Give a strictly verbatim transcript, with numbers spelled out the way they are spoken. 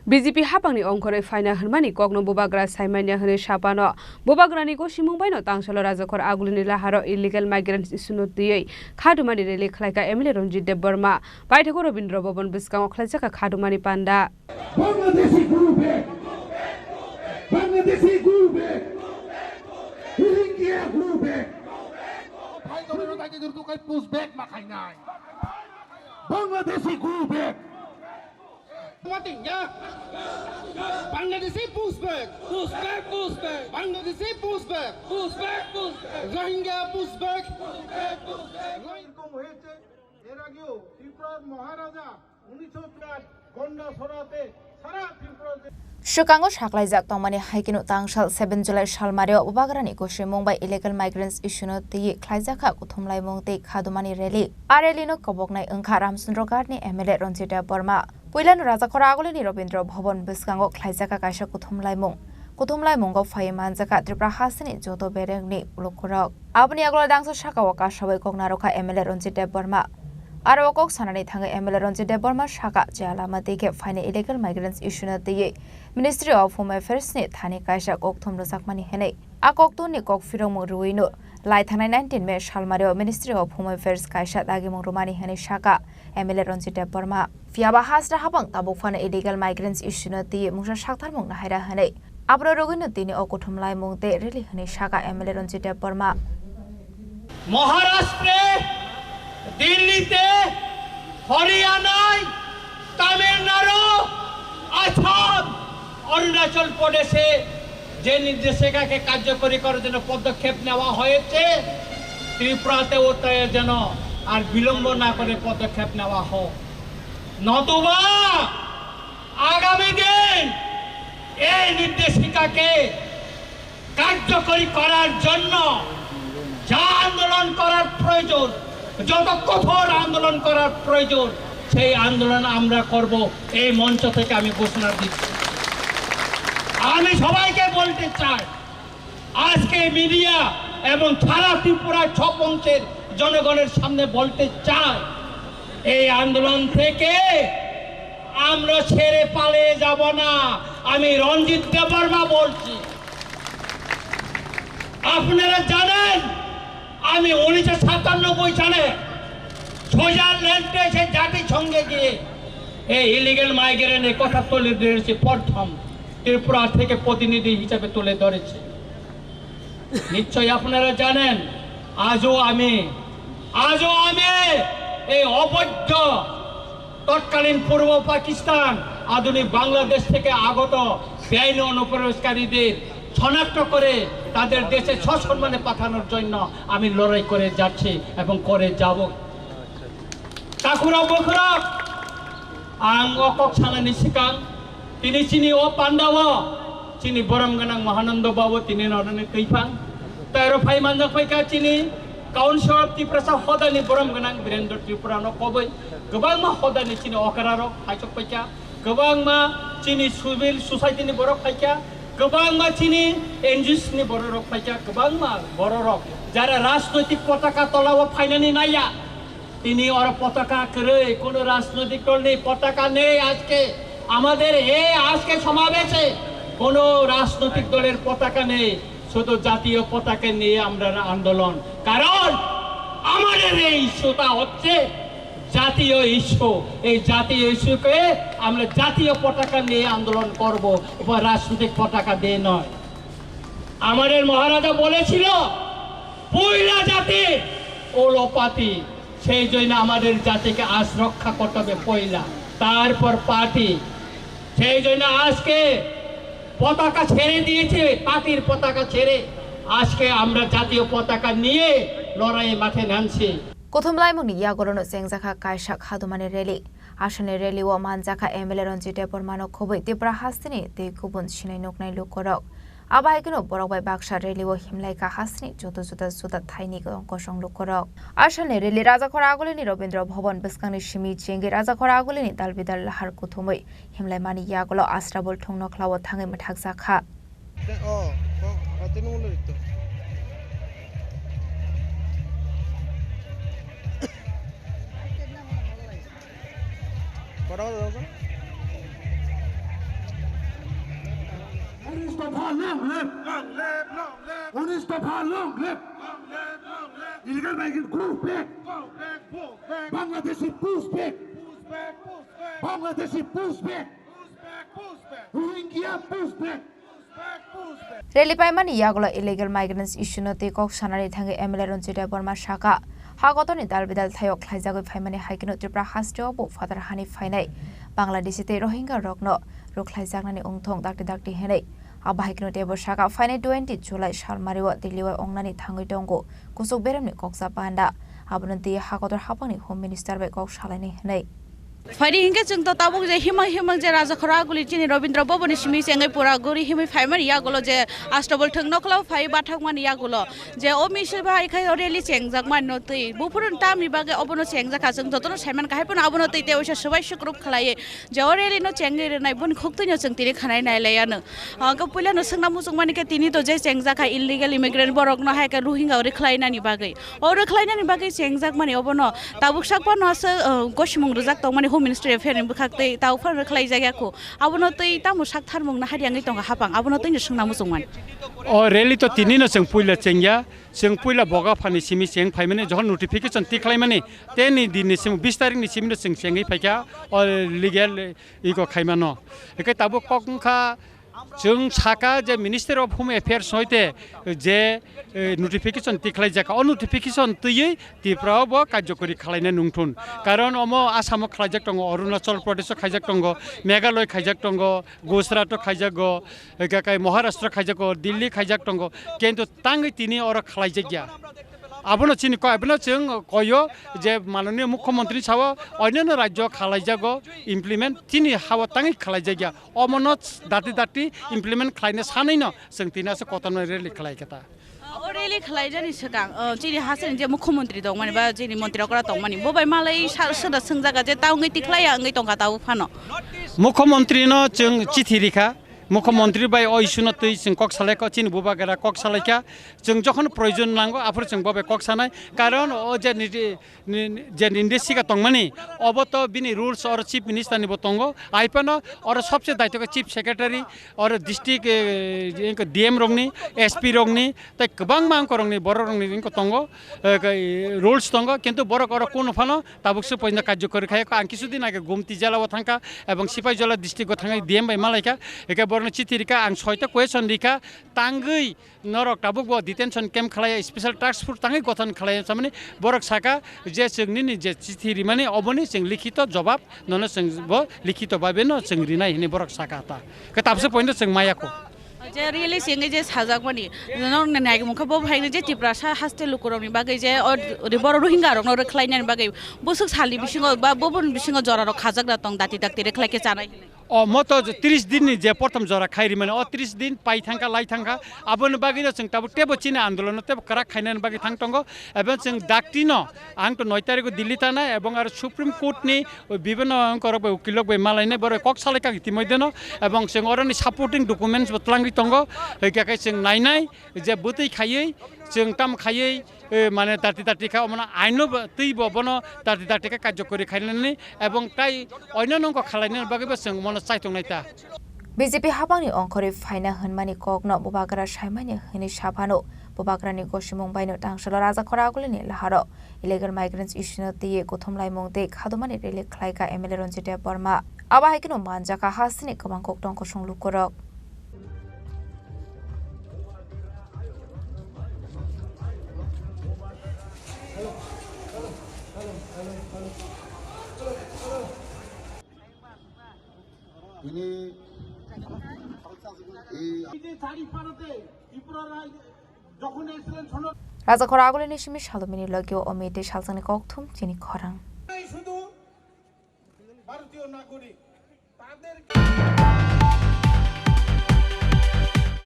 B J P haphangni ongkhorwi phaina hwnmani kokno bubagra saimanya hwnwi sapano. Bubagrani gosimung baino tangsalo rajakhor agulini laharo illegal migrants issue-no twiwi khadumani rally khlaikha M L A Ranjit Debbarma. Paithago Rabindra Bhavan bwskango khlaijak kha khadumani panda. Bangladeshi go back! Bangladeshi go back! Rohingya go back! Bangladeshi go back! Bangladeshi push back! Push back, push back! Bangladeshi push back! Push back, push back! Rohingya push back! এরকম হয়েছে, এর আগেও ত্রিপুরার মহারাজা উনিশশো চুয়াত্তর গন্ডাছড়াতে সারা ত্রিপুরাতে Swkango saklaijak tongmani hai kheno tangsal seven July salmario bubagrani gosimung bai illegal migrants issue-no twiwi khlaijakha kuthumlaimung tei khadumani rally. A rally-no koboknai wngkha Ramchandra Ghat-ni M L A Ranjit Debbarma. Puilano rajakhor agulini Rabindra Bhavan bwskango khlaijakha kaisa kuthumlaimung. Kuthumlaimungo phaiwi manjakha Tripura hasteni joto berengni lukurok. Aboni yagulo dangsa sakao kasawi kok narwkha M L A Ranjit Debbarma. Aro o kok sanani thangwi M L A Ranjit Debbarma sakha, je lama twi khe phainai illegal migrants issue-no twiwi Ministry of Home Affairs-ni thani kaisa kokthum rwjakmani hwnwi. A kokthumni kok phirokmung rwino lai thangnai nineteen May salmario Ministry of Home Affairs kaisa dagimung rwmani hwnwi sakha M L A Ranjit Debbarma. Phiyaba hasra habang tabuk phano illegal migrants issue-no twiwi mungsa saktharmung nahaira hwnwi. Abro rwgwino tini o kuthumlaimung tei rally hwnwi sakha M L A Ranjit Debbarma. মহারাষ্ট্রে, দিল্লিতে, হরিয়ানায়, তামিলনাড়ু, আসাম, অরুণাচল প্রদেশে যে নির্দেশিকাকে কার্যকরী করার জন্য পদক্ষেপ নেওয়া হয়েছে, ত্রিপুরাতেও তাই যেন আর বিলম্ব না করে পদক্ষেপ নেওয়া হোক, নতুবা আগামী দিন এই নির্দেশিকাকে কার্যকরী করার জন্য যা আন্দোলন করার প্রয়োজন, যত কঠোর আন্দোলন করার প্রয়োজন, সেই আন্দোলন আমরা করব। এই মঞ্চ থেকে আমি ঘোষণা দিচ্ছি। আমি সবাইকে বলতে চাই, আজকে মিডিয়া এবং সারা ত্রিপুরা সব অংশের জনগণের সামনে বলতে চাই, এই আন্দোলন থেকে আমরা ছেড়ে পালিয়ে যাব না। আমি রঞ্জিত দেববর্মা বলছি। আপনারা জানেন, আমি উনিশশো সাতানব্বই সালে সুইজারল্যান্ডে এসে জাতিসংঘে গিয়ে এই ইলিগাল মাইগ্রেন্টের কথা তুলে ধরেছি, প্রথম ত্রিপুরা থেকে প্রতিনিধি হিসাবে তুলে ধরেছি। নিশ্চয়ই আপনারা জানেন, আজও আমি, আজও আমি এই অবৈধ তৎকালীন পূর্ব পাকিস্তান, আধুনিক বাংলাদেশ থেকে আগত বেআইনি অনুপ্রবেশকারীদের শনাক্ত করে তাদের দেশে সসম্মানে পাঠানোর জন্য আমি লড়াই করে যাচ্ছি এবং করে যাব। Takhurok bukhurok, ang o kok sanani swkang, tini chini o pandao chini borom gwnang Mahananda Babu tini norokni twiphang. Tei oro phai manjak phaikha chini Council of Tiprasa hodani borom gwnang Birendra Tripura no koboi, kwbangma hodani chini okra rok phaisok phaikha, kwbangma chini civil society ni borok phaikha, kwbangma chini N G Os ni borok rok phaikha, kwbangma borok rok jara rajnoitik potaka tola o phainani naiya. Tini oro potaka kwrwi, কোনো রাজনৈতিক দল নেই, পতাকা নেই আজকে। আমাদের এই আজকে সমাবেশে কোনো রাজনৈতিক দলের পতাকা নেই, শুধু জাতীয় পতাকা নিয়ে আমরা আন্দোলন। কারণ আমাদের এই ইস্যুটা হচ্ছে জাতীয় ইস্যু। এই জাতীয় ইস্যুকে আমরা জাতীয় পতাকা নিয়ে আন্দোলন করব, উপর রাজনৈতিক পতাকা দিয়ে নয়। আমাদের মহারাজা বলেছিল, পয়লা জাতি, ওলো পাতি। সেই জন্য আমাদের জাতিকে আজ রক্ষা করতে হবে পয়লা, তারপর পার্টি। সেই জন্য আজকে পতাকা ছেড়ে দিয়েছে, পার্টির পতাকা ছেড়ে আজকে আমরা জাতীয় পতাকা নিয়ে লড়াইয়ে মাঠে নামছি। Kuthumlaimungni yagorono chengjakha kaisa khadumani rally. Asalni rally-o manjakha M L A Ranjit Debbarmano khobwi Tripura hasteni tei kubun sinai nuknai lukurok. Abo hai kheno borok bai baksa rally-o himlaikha hasteni juda juda juda thaini kosong lukurok. Asalni rally rajakhor agulini Rabindra Bhavan bwskangni simi chengwi rajakhor agulini dalbidal lahar kuthumwi himlaimani yagulo Asrabul thung nokhlao thangwi mwthakjakha. Kotor kota dosong? Dopha long live! Long live, long live! Unis Dopha long live! Long live, long live! Illegal migrant go back! Go back, go back! Bangladeshi push back! Push back, push back! Bangladeshi push back! Push back, push back! Rohingya push back! Push back, push back! Rally paimani yagulo illegal migrants issue no tei kok sanani thangwi M L A Ranjit Debbarma saka, ha kotorni dal bidal thaio khlaijagwi phaimani hai kheno Tripura hasteo bo phatar hani phainai Bangladeshi tei Rohingya rokno rwkhlaijaknani wngthong dakti dakti hinwi. Abo hai kheno teibo saka phainai twenty July salmario Delhi o wngnani thangwi tongo kuchuk beremni koksa panda. Abono twi ha kotor haphangni Home Minister bai kok salainai hinwi. Phaidi hinkhe chwng to tabuk je himang himang je Raja Khoraguli chini Rabindra Bhavan ni simi chengwi pura guri himwi phaimani yagulo je Astabal thwng nokla phai bathakmani yagulo je o misil bai khai o rally chengjak mani no twi buphuru tamni bagwi obono chengjak kha chwng jotono saiman kahai phano abono twi tei oisa swbai swkrup khlaiwi je o rally no chengwi rwnai boni khuktwi no chwng tini khanai nai lai ano. Ang khe puila no swngna muchung mani khe tini to je chengjak kha illegal immigrant borok no hai khe Rohingya o rwkhlai nani bagwi. O rwkhlainani bagwi chengjakmani obono tabuk sakphano aswk, uh, gosimung rwjak tongmani Home Ministry Affair ni bwkhak tei tabuk phano rwkhlaijak ya kho. Abono tei tamo sak tharmung na hari wngwi tongo hapang, abono tei no swngna muchungmani. O rally to tini no chwng puila chengya, chwng puila Bogaphani simi cheng phaimani, jokhon notification tikhlaimani, teni din ni simi bis tarik ni simi no chwng chengwi phaikha o legal iko khaimano. Hwnkhe tabuk kok wngkha, chwng saka je Ministry of Home Affairs hoite je, eh, notification tikhlaijak, o notification twiwi Tripura o bo karjokori khlaina nungthun. Karon omo Assam o khlaijak tongo, Arunachal Pradesh o khaijak tongo, Meghalaya khaijak tongo, Gujarat o khaijago, eh, kakai Maharashtra khaijago, Delhi khaijak tongo, kintu tangwi tini oro khlaijakya. Abono chini ko-, abono chwng koyo je Mananiya Mukhyamantri sao onyono rajyo khlaijago implement, chini hao tangwi khlaijakya. Omono dati dati implement khlaina sanwi no chwng tini aswk kotorno rally khlai kha ta. O rally khlaijani swkang, o, chini hasteni je Mukhyamantri tongmani ba chini montri okra tongmani, bo bai malai sa-, soda swngjaga je ta wngwi tikhlaiya wngwi tongkha tabuk phano. Mukhyamantri no chwng chithi rikha, Mukhyamantri bai o issue no twi chwng kok salaikha, chini bubagra kok salaikha, chwng jokhon proyojon nango aphuru chwng bo bai kok sanai, karon o je niji ni, ni, je ninde siga tongmani, obo to bini rules oro Chief Minister ni bo tongo, ai phano oro sobse daityo khe Chief Secretary, oro district, eh, je D M rokni, S P rokni, tei kwbangma angkorokni, bororokni wngkha tongo, eh, kei rules tongo, kintu borok oro kunu phano tabuk se poino karjokori khai kho. Ang kisu din age Gumti jela o thangkha ebong Sipaijala district o thangwi D M bai malaikha, eke borokno chithi rikha, ang soita question rikha, tangwi norok tabuk bo detention camp khlaiya, special task force tangwi gothon khlaiya samani borok saka je chwng nini je chithi rimani oboni chwng likhito jobab nono chwng bo likhito babe no chwng rinai hinwi borok saka ta. Khe tabse poino chwng maya kho. Je rally singwi je sajakmani, norokni naimung khe bo hai je Tiprasa haste lukurokni bagwi je o ri-, borok Rohingya rokno rwkhlainani bagwi bwswk salni bisingo ba bubun bisingo jorarok khajakna tong dati dakti rwkhlai khe chanai hinwi. O moto tris din ni je prothom jora khai rimani, o tris din pai thangkha, lai thangkha, aboni bagwi no chwng tabuk tebo chini andolono tebo kwrak khainani bagwi thang tongo, ebo chwng dakti no ang to noi tarikh o Delhi thanai ebong aro Supreme Court ni o bibhinno angkorok bai ukilok bai malainai borok kok salai kha itimoi deno, ebong chwng oroni supporting documents bo twlangwi tongo, hwnkhe khe chwng nainai je bwtwi khaiwi chwng tam khaiwi, eh, mane dati dati kha omono aino bo twi bo bono dati dati khe karjokori khainani ebong tai oino nongkho khalainani bagwi bo chwng mono chaitongnai ta. B J P hapangni ongkhorwi phaina hwnmani kokno bubagra saimani hwnwi saphano, bubagrani gosimung baino tangsalo Raja Khoragulini laharo illegal migrants issue no twiwi kuthumlaimung tei khadumani rally khlaikha M L A Ranjit Debbarma. Abo hai kheno manjakha hasteni kwbang kok tong kosong lukurok. Raja Khoragulini simi salomini logio omite salsani kokthum chini khorang. শুধু ভারতীয় নাগরিক, তাদেরকে